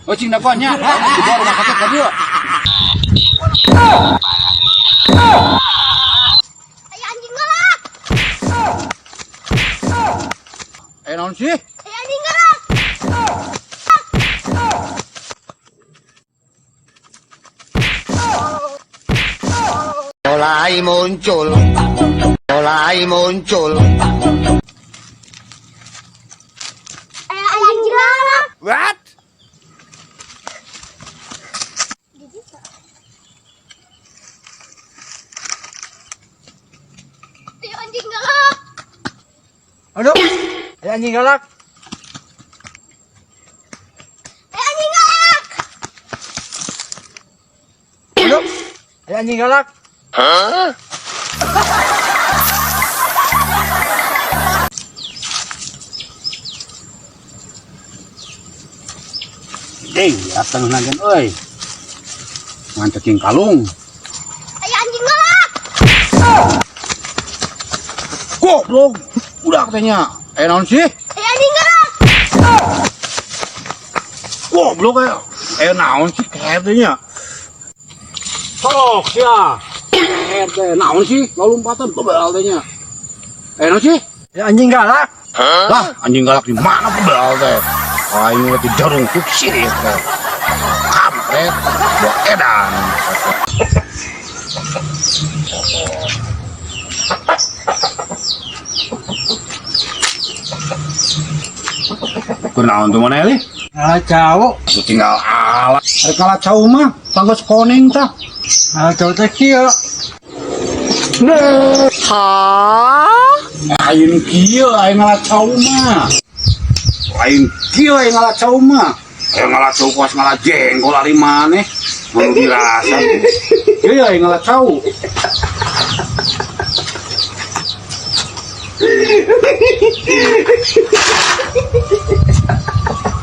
Oh, cing dagoannya. Dibawa rumah sakit ka dieu. Aya anjing galak. Eh, naon sih? Aya anjing galak. Mulai muncul, mulai muncul. Aya anjing galak. What? Aya anjing galak. Aduh, aya anjing galak. Aya anjing galak. Aduh, aya anjing galak. Ding, datang nagan euy. Ngan cacing kalung. Aya anjing galak. Goblok. Udah katanya. Eh, naon sih? Aya anjing galak. Goblok ya. Eh, naon sih katanya. Sok ya. Eh, teh, naon sih? Lompatan bebal teh nya. Eh, naon sih? Aya anjing galak. Lah, anjing galak di mana bebal teh? Aing lagi jarung sih teh. Kampret, buat edan. Kunaon tuh mana li? Ngalah cau. Aku tinggal ala. Rek ngalah cau mah, tanggas koneng tah. Ngalah cau teh kieu. Lain kieu aing ngalah cau mah. Lain kieu aing ngalah cau mah. Aing ngalah cau kos ngalah jengkol ari maneh. Mau dirasa. Kieu aing ngalah cau.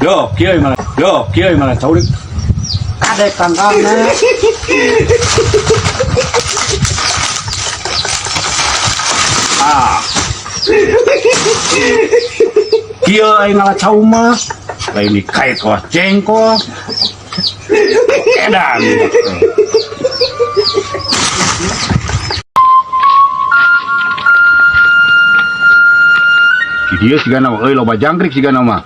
Yo, kieu aing ngalah. Yo, kieu aing ngalah cau. Kadek tangkalna. Ah. Kieu aing ngalah cau mah. Lain dikait kawas jengkol. Edan. Di dieu sigana mah euy loba jangkrik sigana mah.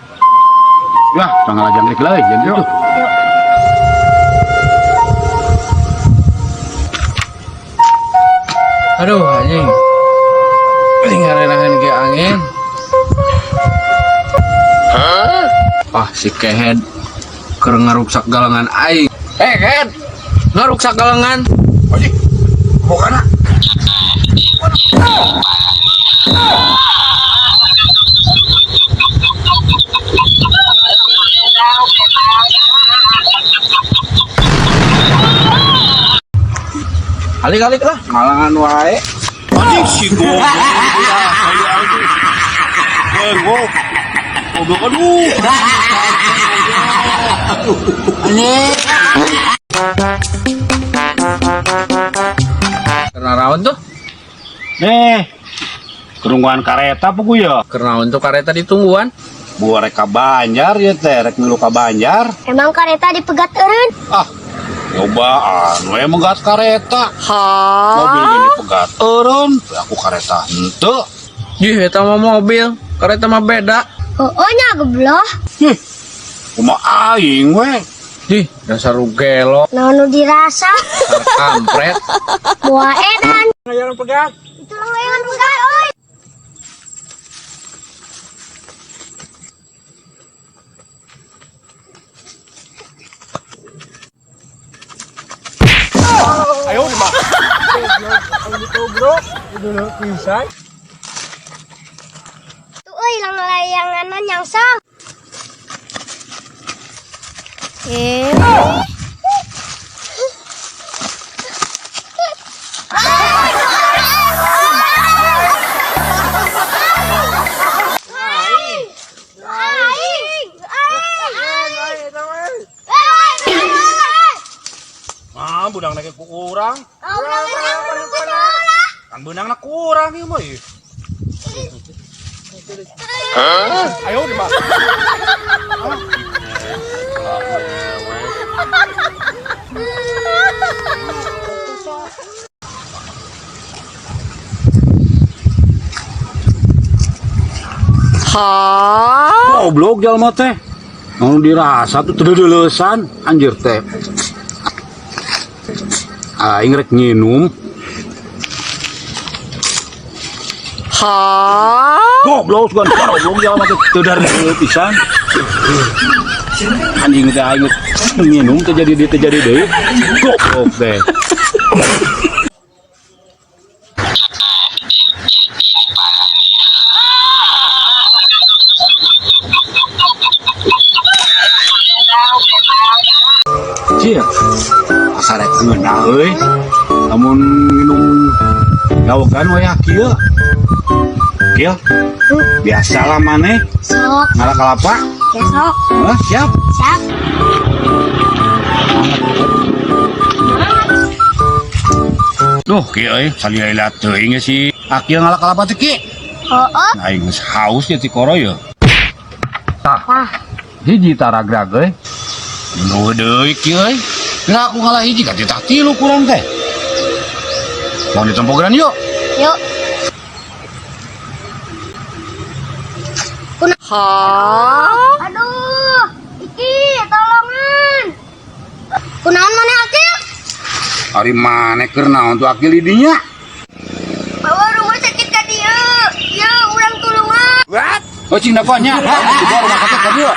Yah, tong ngalah jangkrik leuy, jangkrik tuh. Aduh anjing. Anjing ngarenahan ke angin. Ah si kehed keur ngaruksak galengan aing. Eh kehed, ngaruksak galengan. Anjing. Bokana. Alik-alik lah, malangan wae. Anjing si goblok. Goblok. Goblok aduh. Keur naraon tuh? Nih. Kerungguan kareta apa ya? Keur naon tuh kareta ditungguan? Buat rek ka Banjar ya teh, rek milu ka Banjar. Emang kareta dipegat eureun? Ah, cobaan we megat kareta. Mobil gini pegat eureun, aku kareta henteu. Ih, eta mah mobil, kareta mah beda. Heueuh nya goblok. Ih, kumaha aing we. Ih, dasar gelo, Naon nu dirasa? dasar kampret. Buah edan. Ngayaran pegat. Itu layangan pegat euy. Ayo di mah. Goblok, dulu pisan. Tuh euy layangan mah nyangsang. Eh. Ah, budang na ku urang. Kan beunangna kurang ieu mah ih. Ayo di mah. Goblok jalma teh. Anu dirasa tuh teu deuleusan anjir teh. Aing rek nginum. Goblok sugan goblok jalma teh teu deuleu pisan. Anjing teh aing nginum teh jadi teu jadi deui. Goblok teh. Cia, asa rek ngeunah euy. Lamun nginum gawegan wayah kieu. Kieu. Biasalah maneh Sok, ngala kalapa. ya sok. Hah, siap. Siap. Duh, kieu euy, salila teuing si Akil ngala kalapa teh ki. Oh, oh. Aing geus haus ya ti koro ye. Tah, Wah, hiji taragrag euy. Nu deui kieu euy. Geura aku ngalah hiji ka titah tilu kurang teh. Mau ditempogeran yuk. Yuk. Kuna. Aduh, Iki, tolongan. Kunaon maneh Akil? Ari maneh keur naon tuh Akil di dinya? Bawa rumah sakit ka dieu. Yeuh, urang tulungan. What? Oh, cing dagoannya. Dibawa rumah sakit ka dieu.